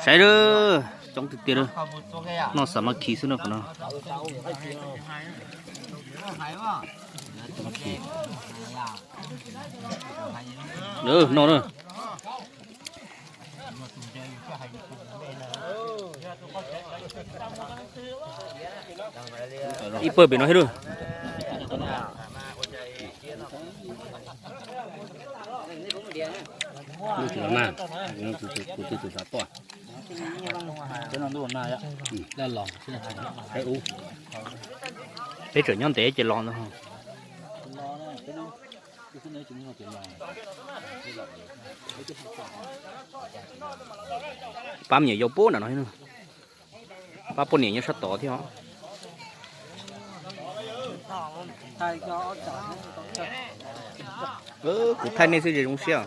Saib lawm, coob tiag tiag lawm. Noj xav mas khi xwb no qhov no. Noj na. Ib pawg pem no thiab lauj. Kuv tus tus xav tuaj. Peb tseem nyob ntev ces los ntag. Pab me nyuam yaus puag nram no, pab poj niam nyob sab tod thiab os. Kuv thaij nej xwb ces zoo siab.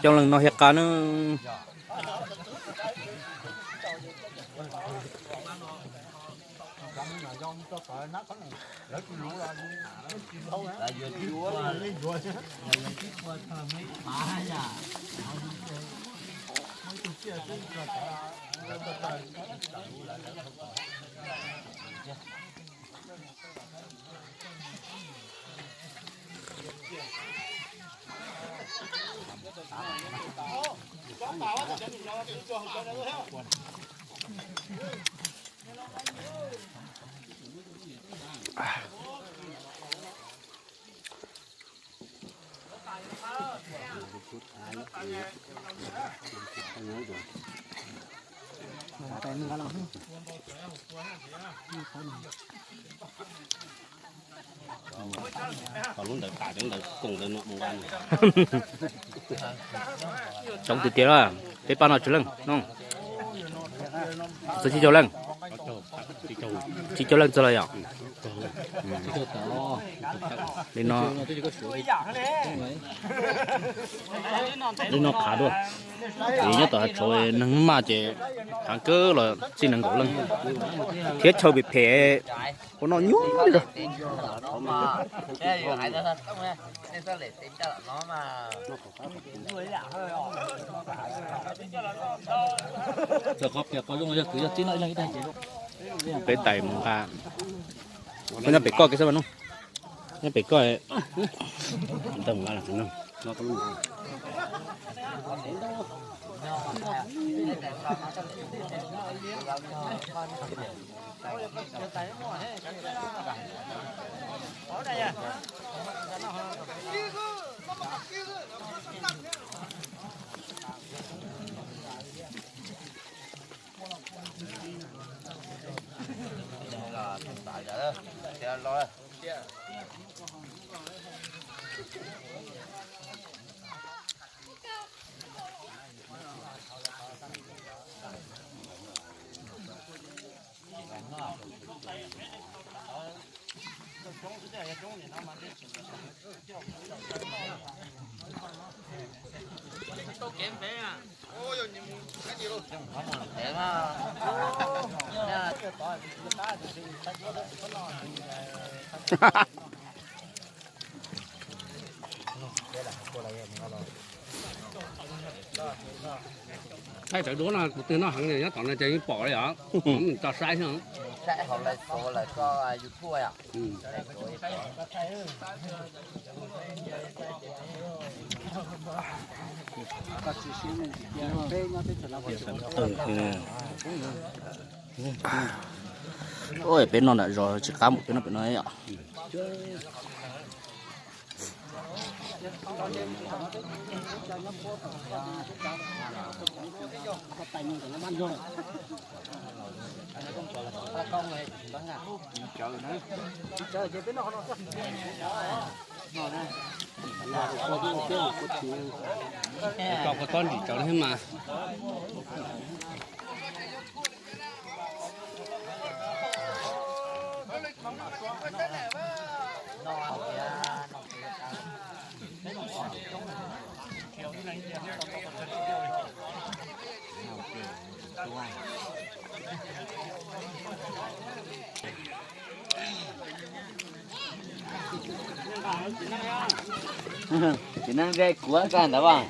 Cov leej no hiab qab na. Coob tiag tiag lawm, peb pab no tsawg leej no? Txog tsib caug leej. Tsib caug leej txog lawm yom? Li no, li no qhav dua. Ces nyob tom hav tshauv neeg maj ces qhav kawg los txij nees nkaum leej thiab chaw phem phem ua noj nyuaj li os. Peb tais mus nqa, koj nyob pem koj kev xwb no, nyob pem koj, ntawd mus nqa los no. Thaij rawv duab no, tus twg noj heev nyob tom no ces yeej pom li os. Tso saib xwb. Saib hauv lawv xov lawv koj YouTube yom. Peb noj nram zos tsis qab mus peb noj pem no yom. Tso koj tob nrim tsawv thiab mas. Tsis neeg ze kuav kag ntawd as.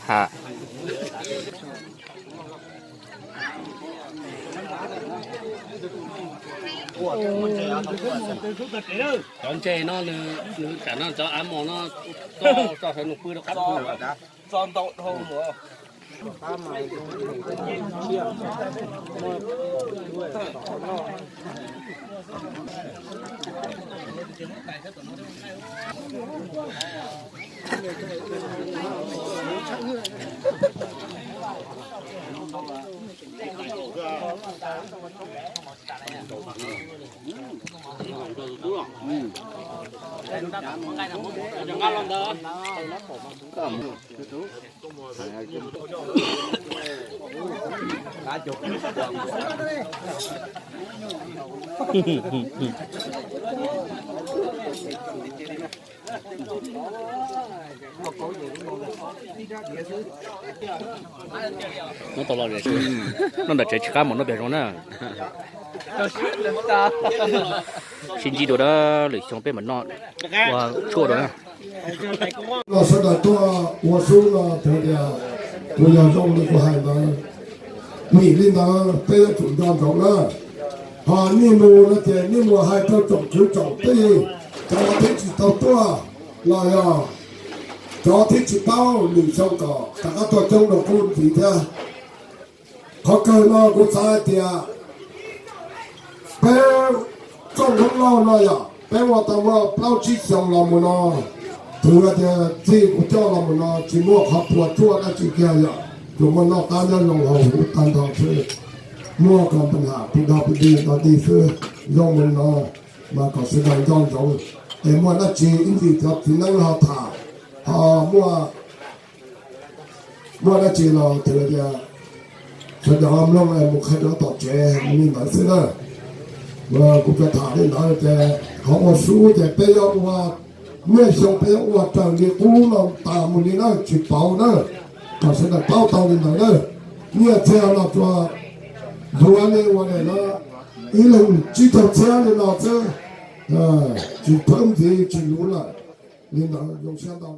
Ha. Cov ntses no nws tsam no cov av mos no toj tso sawv nws pw rau qab tso ntau dhau mus. Muab tau los, noj ntawm tsev tsis qab mus noj pem zoov na. Sib ntsib dua na, lwm xyoo peb mam noj ua tshuaj dua na. Los sawv daws tuaj ua sub no tias kuv yog zoo li kuv hais ntawd. Vim li ntawd peb yuav tsum nco ntsoov na. Ho nej mus no ces nej mus hais rau tsoom kwv tsoom tij, cov thiaj tsis tau tuaj los yog cov thiaj tsis paub lwm xyoo kom rov qab tuaj coob dua qub ntxiv thiab. Qhov kawg no kuv xav hais tias peb txoj hmoov lauj no yog peb ua tau muaj plaub tsib xyoo los mus no, twb tias txij kuv coj los mus no tsis muaj qhov puas tsuaj dab tsi kiag yom, tsuas muaj noj qab nyob zoo hauv huv tag nrho xwb. Muaj kom pab ham pw dog pw dig nto dig xwb. Zoo mus no mas kom sawv daws nco ntsoov, es muaj dab tsi ib ntsis cov txiv neeb ho tham, ho muaj muaj dab tsi los twb tias sawv daws mloog mus qhia rau tom tsev li ntawd xwb na. Kuv cov tham li ntawd ces qhov ua sub ces peb yuav ua, niaj xyoo peb yuav ua raws li qub no tas mus li na, tsis pauv na, kom sawv daws paub tau li ntawd na. Nyiaj txiag los tsuas yuav li ua daim no ib leeg tsib caug txhiab li no xwb, tsis thawb ntxiv tsis luv lawm. Li ntawd zoo siab ntau.